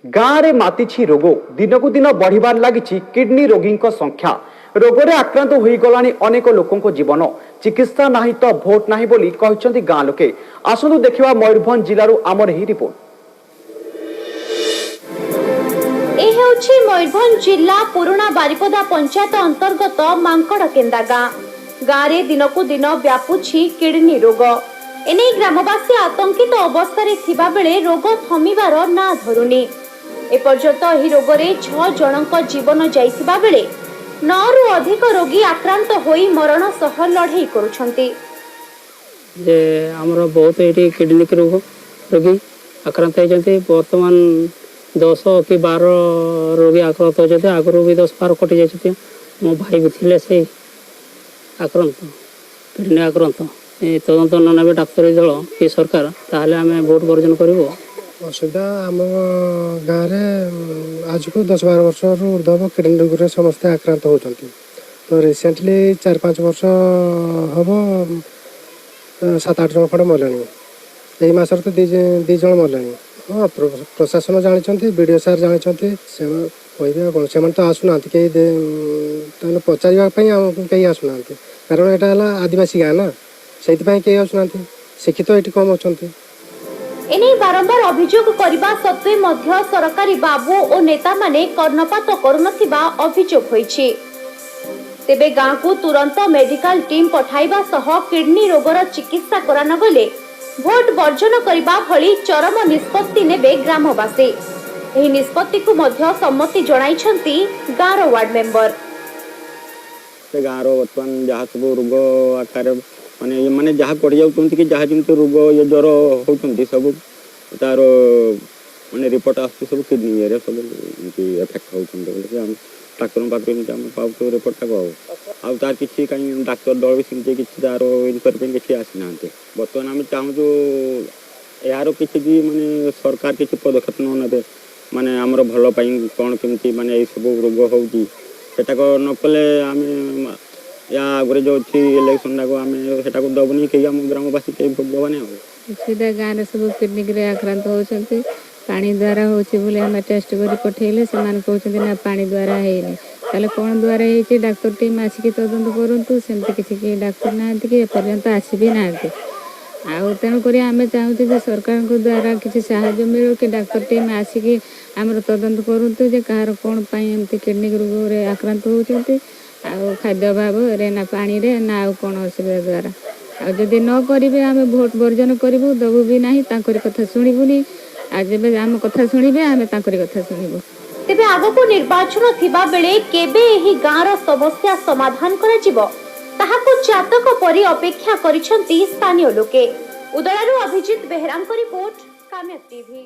ଗାଁରେ ମାତିଛି ରୋଗ। ଦିନକୁ ଦିନ ବଢ଼ିବାରେ ଲାଗିଛି କିଡନୀ ରୋଗୀଙ୍କ ସଂଖ୍ୟା। ରୋଗରେ ଆକ୍ରାନ୍ତ ହୋଇଗଲାଣି ଅନେକ ଲୋକଙ୍କ ଜୀବନ। ଚିକିତ୍ସା ନାହିଁ ତ ଭୋଟ ନାହିଁ ବୋଲି କହିଛନ୍ତି ଗାଁ ଲୋକେ। ଆସନ୍ତୁ ଦେଖିବା ମୟୂରଭଞ୍ଜ ଜିଲ୍ଲାରୁ ଆମର ଏହି ରିପୋର୍ଟ। ଏ ହେଉଛି ମୟୂରଭଞ୍ଜ ଜିଲ୍ଲା ପୁରୁଣା ବାରିପଦା ପଞ୍ଚାୟତ ଅନ୍ତର୍ଗତ ମାଙ୍କଡ଼କେନ୍ଦା ଗାଁ। ଗାଁରେ ଦିନକୁ ଦିନ ବ୍ୟାପୁଛି କିଡନୀ ରୋଗ। ଏନେଇ ଗ୍ରାମବାସୀ ଆତଙ୍କିତ ଅବସ୍ଥାରେ ଥିବାବେଳେ ରୋଗ ଥମିବାର ନାଁ ଧରୁନି। ଏପର୍ଯ୍ୟନ୍ତ ଏହି ରୋଗରେ 6 ଜଣଙ୍କ ଜୀବନ ଯାଇଥିବା ବେଳେ 9ରୁ ଅଧିକ ରୋଗୀ ଆକ୍ରାନ୍ତ ହୋଇ ମରଣ ସହ ଲଢ଼େଇ କରୁଛନ୍ତି। ଯେ ଆମର ବହୁତ ଏଇଠି କିଡ଼ନୀ ରୋଗ ରୋଗୀ ଆକ୍ରାନ୍ତ ହେଇଛନ୍ତି। ବର୍ତ୍ତମାନ 10 କି 12 ରୋଗୀ ଆକ୍ରାନ୍ତ ହେଉଛନ୍ତି। ଆଗରୁ ବି 10-12 କଟି ଯାଇଛନ୍ତି। ମୋ ଭାଇ ବି ଥିଲେ ସେଇ ଆକ୍ରାନ୍ତ, କିଡ଼ନୀ ଆକ୍ରାନ୍ତ। ଏ ତଦନ୍ତ ନ ନେବେ ଡାକ୍ତରୀ ଦଳ କି ସରକାର, ତାହେଲେ ଆମେ ଭୋଟ ବର୍ଜନ କରିବୁ। ଅସୁବିଧା ଆମ ଗାଁରେ ଆଜକୁ 10-12 ବର୍ଷରୁ ଉର୍ଦ୍ଧ୍ୱ ହେବ କିଡ଼ନୀ ରୋଗରେ ସମସ୍ତେ ଆକ୍ରାନ୍ତ ହେଉଛନ୍ତି। ତ ରିସେଣ୍ଟଲି 4-5 ବର୍ଷ ହେବ 7-8 ଜଣ ଖଣ୍ଡେ ମଲେଣି। ଏଇ ମାସରେ ତ ଦୁଇ ଜଣ ମଲେଣି। ହଁ, ପ୍ରଶାସନ ଜାଣିଛନ୍ତି, ବି ଡ଼ି ଓ ସାର୍ ଜାଣିଛନ୍ତି। ସେମାନେ କହିବେ ଆଉ କ'ଣ? ସେମାନେ ତ ଆସୁନାହାନ୍ତି କେହି। ତାମାନେ ପଚାରିବା ପାଇଁ ଆମକୁ କେହି ଆସୁନାହାନ୍ତି। କାରଣ ଏଇଟା ହେଲା ଆଦିବାସୀ ଗାଁ ନା, ସେଇଥିପାଇଁ କେହି ଆସୁନାହାନ୍ତି। ଶିକ୍ଷିତ ଏଇଠି କମ୍ ଅଛନ୍ତି। ଏନେଇ ବାରମ୍ବାର ଅଭିଯୋଗ କରିବା ସତ୍ତ୍ୱେ ମଧ୍ୟ ସରକାରୀ ବାବୁ ଓ ନେତାମାନେ କର୍ଣ୍ଣପାତ କରୁନଥିବା ଅଭିଯୋଗ ହୋଇଛି। ତେବେ ଗାଁକୁ ତୁରନ୍ତ ମେଡିକାଲ ଟିମ୍ ପଠାଇବା ସହ କିଡନୀ ରୋଗର ଚିକିତ୍ସା କରାନଗଲେ ଭୋଟ ବର୍ଜନ କରିବା ଭଳି ଚରମ ନିଷ୍ପତ୍ତି ନେବେ ଗ୍ରାମବାସୀ। ଏହି ନିଷ୍ପତ୍ତିକୁ ମଧ୍ୟ ସମ୍ମତି ଜଣାଇଛନ୍ତି ଗାଁର ୱାର୍ଡ ମେମ୍ବର। ସେ ଗାଁର ବର୍ତ୍ତମାନ ଯାହା ସବୁ ରୋଗ ଆକାରରେ ମାନେ ମାନେ ଯାହା ପଡ଼ିଯାଉଛନ୍ତି କି ଯାହା ଯେମିତି ରୋଗ ଇଏ ଜ୍ୱର ହେଉଛନ୍ତି, ସବୁ ତାର ମାନେ ରିପୋର୍ଟ ଆସୁଛି, ସବୁ କିଡ଼ନୀ ଇଏରେ ସବୁ ଏମିତି ଏଫେକ୍ଟ ହେଉଛନ୍ତି ବୋଲି ଆମେ ଡାକ୍ତରଙ୍କ ପାଖରୁ ଏମିତି ଆମେ ପାଉଛୁ ରିପୋର୍ଟଟାକୁ। ଆଉ ତାର କିଛି କାହିଁ ଡାକ୍ତର ଦଳ ବି ସେମିତି କିଛି ତାର ଇନକ୍ୱାରି ପାଇଁ କିଛି ଆସିନାହାନ୍ତି। ବର୍ତ୍ତମାନ ଆମେ ଚାହୁଁଛୁ ଏହାର କିଛି ବି ମାନେ ସରକାର କିଛି ପଦକ୍ଷେପ ନ ନେବେ, ମାନେ ଆମର ଭଲ ପାଇଁ କ'ଣ କେମିତି ମାନେ ଏଇସବୁ ରୋଗ ହେଉଛି, ସେଟାକ ନ କଲେ ଆମେ ୟା ଆଗରେ ଯେଉଁ ଅଛି ଇଲେକ୍ସନଟାକୁ ଆମେ ସେଟାକୁ ଦେବୁନି। କେହି ଆମ ଗ୍ରାମବାସୀ କେହି ଭୋଟ ଦେବାନି ଆଉ। ଅସୁବିଧା ଗାଁରେ ସବୁ କିଡ଼ନୀରେ ଆକ୍ରାନ୍ତ ହେଉଛନ୍ତି। ପାଣି ଦ୍ୱାରା ହେଉଛି ବୋଲି ଆମେ ଟେଷ୍ଟ କରି ପଠେଇଲେ ସେମାନେ କହୁଛନ୍ତି ନା ପାଣି ଦ୍ୱାରା ହେଇନି। ତାହେଲେ କ'ଣ ଦ୍ୱାରା ହେଇଛି? ଡାକ୍ତର ଟିମ୍ ଆସିକି ତଦନ୍ତ କରନ୍ତୁ। ସେମିତି କିଛି କେହି ଡାକ୍ତର ନାହାନ୍ତି କି ଏପର୍ଯ୍ୟନ୍ତ ଆସିବି ନାହାନ୍ତି। ଆଉ ତେଣୁକରି ଆମେ ଚାହୁଁଛୁ ଯେ ସରକାରଙ୍କ ଦ୍ୱାରା କିଛି ସାହାଯ୍ୟ ମିଳୁ କି ଡାକ୍ତର ଟିମ୍ ଆସିକି ଆମର ତଦନ୍ତ କରନ୍ତୁ ଯେ କାହାର କ'ଣ ପାଇଁ ଏମିତି କିଡ଼ନୀ ରୋଗରେ ଆକ୍ରାନ୍ତ ହେଉଛନ୍ତି, ଆଉ ଖାଦ୍ୟ ଅଭାବରେ ନା ପାଣିରେ ନା ଆଉ କ'ଣ ଅସୁବିଧା ଦ୍ୱାରା। ଆଉ ଯଦି ନ କରିବେ, ଆମେ ଭୋଟ ବର୍ଜନ କରିବୁ, ଦେବୁ ବି ନାହିଁ, ତାଙ୍କରି କଥା ଶୁଣିବୁନି। ଆଉ ଯେବେ ଆମ କଥା ଶୁଣିବେ, ଆମେ ତାଙ୍କରି କଥା ଶୁଣିବୁ। ତେବେ ଆଗକୁ ନିର୍ବାଚନ ଥିବା ବେଳେ କେବେ ଏହି ଗାଁର ସମସ୍ୟା ସମାଧାନ କରାଯିବ, ତାହାକୁ ଚାତକ ପରି ଅପେକ୍ଷା କରିଛନ୍ତି ସ୍ଥାନୀୟ ଲୋକେ। ଉଦଳାରୁ ଅଭିଜିତ ବେହେରାଙ୍କ ରିପୋର୍ଟ, କାମ୍ୟକ ଟିଭି।